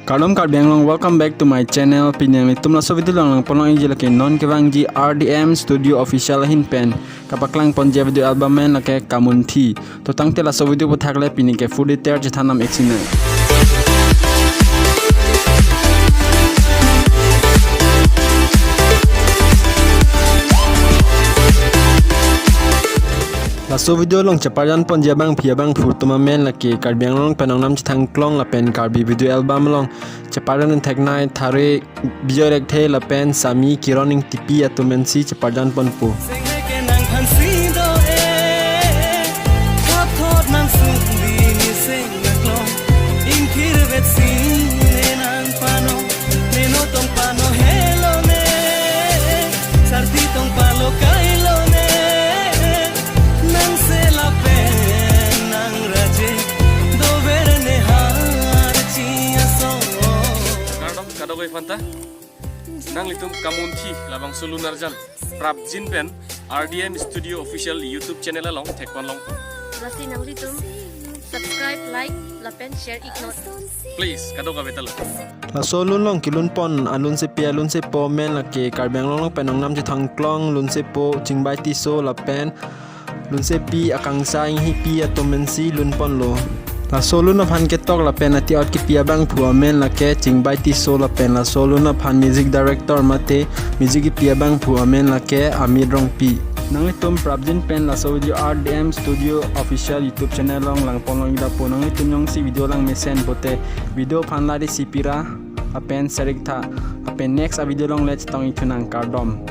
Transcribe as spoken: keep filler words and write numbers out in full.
Kardom Karbi Anglong, welcome back to my channel. Pini nanglitum laso video along langponlong-ikji lake non kevangji R D M Studio Official ahin pen kapaklang ponji video album amen lake Kamunthi. To tangte laso video aputhak le pini ke full detail chethan nam-ik sinang. Laso video along cheparjan ponji abangpi abangphu atum amen lake Karbi Anglong pen ongnam chethang klong lapen Karbi video album along cheparjan theknei Thare, Bijoy Lekthe lapen Sami Kiron Engtipi atum pensi cheparjan ponpo. Seng ke nangphan si do e, thap thot nang sung di ni seng naklong, ingkir vet si ne nang pano, ne no tong pano helo ne, sarti tong palo kailo ne, nang se lapen nang raje, dover ne har chi aso. Kardom kadokave aphanta. Nanglitum Kamunthi labangso lun arjan prapjin pen R D M Studio Official YouTube channel along thekponlong. Lasi nanglitum subscribe, like, lapen share iknon. Please, kadokave ta lo. Laso lun along kelun pon alunsepi alunsepo amen lake Karbi Anglong pen ongnam chethang klong lunsepo Chingbai Tisso lapen lunsepi Akangsha Enghipi atum pensi lun ponlo. Laso lun aphan ketok lapen ati-ot kepi abangphu amen lake Chingbai Tisso lapen laso lun aphan music director mate music kepi abangphu amen lake Amit Rongpi. Nanglitum prapjin pen laso video R D M Studio Official YouTube channel along langponlong-ik lapu, nanglitum jongsi video langmesen pote video aphan like si pira lapen share ik tha, lapen next a video along le chetong-ik thunang, kardom.